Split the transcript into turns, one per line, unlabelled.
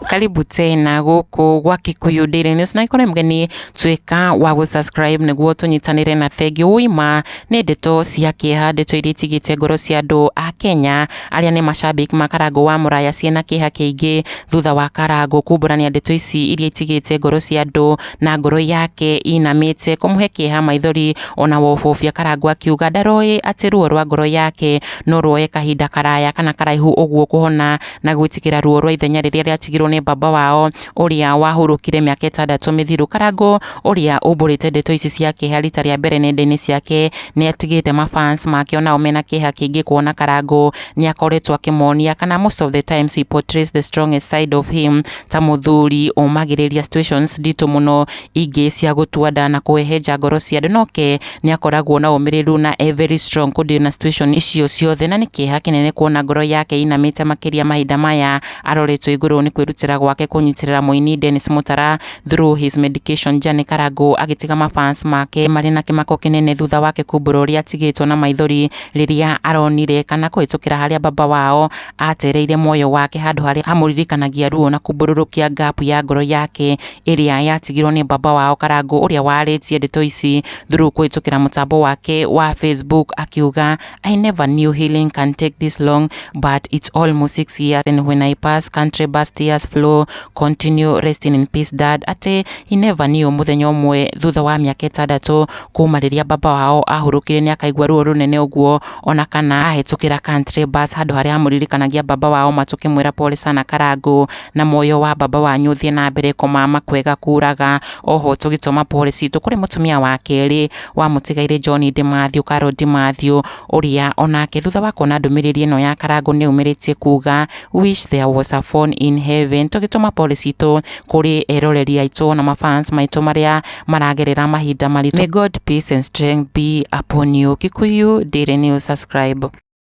Karibu tena gũkũ gwa Kikuyu Daily News, na ikorwo mũgeni, tuĩka wa gũ-subscribe nĩguo tũnyitanĩre. Na thengiũ ũima nĩ ndeto cia kĩeha, ndeto iria itigĩte ngoro cia andũ a Kenya arĩa nĩ macambĩki ma Karangũ wa Mũraya ciĩna kĩeha kĩingĩ, thutha wa Karangũ kumbũrania ndeto ici iria itigĩte ngoro cia andũ na ngoro yake inamĩte, kũmũhe kĩeha, maithori ona wobobia. Karangũ akiuga ndaroĩ atĩ ruo rwa ngoro yake no ruoe kahinda karaya kana karaihu ũguo kũhona na gwĩtĩkĩra ruo rwa ithenya rĩrĩa rĩatigirwo nĩ baba wao ũrĩa wahurũkire mĩaka 6 mĩthiru. Karangũ ũrĩa umbũrĩte ndeto ici cia kĩeha rita rĩa mbere nenda-inĩ ciake nĩ atigĩte mafans make onao mena kĩeha kĩingĩ, kuona Karangũ nĩ akoretwo akĩmonia kana most of the times he portrays the strongest side of him, ta mũthuri ũmagĩrĩria situations nditũ mũno ingĩ cia gũtua nda na kũhehenja ngoro cia andũ, noke nĩ akoragwo na ũmĩrĩru na e very strong kũdeal na situation icio ciothe. Na nĩ kĩeha kĩnene kuona ngoro yake inamĩte makĩria mahinda maya aroretwo igũrũ nĩ kwĩrutĩra gwake kũnyitĩrĩra mũini Dennis Mutara through his medication journey. Karangũ agĩtiga mafans make marĩ na kĩmako kĩnene thutha wake kumbũra ũrĩa atigĩtwo na maithori rĩrĩa aronire kana kũhĩtũkĩra harĩa baba wao atereire muoyo wake, handũ harĩa hamũririkanagia ruo na kumbũrũrũkia gap ya ngoro yake ĩrĩa yatigirwo nĩ baba wao. Karangũ ũrĩa warĩtie ndeto ici through kũhĩtũkĩra mũtambo wake wa Facebook akiuga, "I never knew healing can take this long, but it's almost 6 years, and when I pass country bus tears flow. Continue resting in peace, Dad." Atĩ he never knew mũthenya ũmwe thutha wa mĩaka 6 kuma rĩrĩa baba wao ahurũkire nĩ akaigua ruo rũnene ũguo, ona kana ahĩtũkĩra country bus handũ harĩa hamũririkanagia baba wao. Matũkĩmwĩra pole sana Karangũ, na muoyo wa baba wanyu ũthiĩ na mbere kũmama kwega kuraga. Oho tũgĩtũma pole citũ kũrĩ mũtumia wa kerĩ wa mũtigairĩ John Dimathew, Carol Dimathew, ũrĩa onake thutha wa kuona ndũmĩrĩri ĩno ya Karangũ nĩ aumĩrĩtie kuga, "Wish there was a phone in heaven." Tũgĩtũma pole citũ kũrĩ eroreri aitũ na mafans maitũ marĩa maragerera mahinda maritũ. May God peace and strength be upon you. Kikuyu Daily News, subscribe.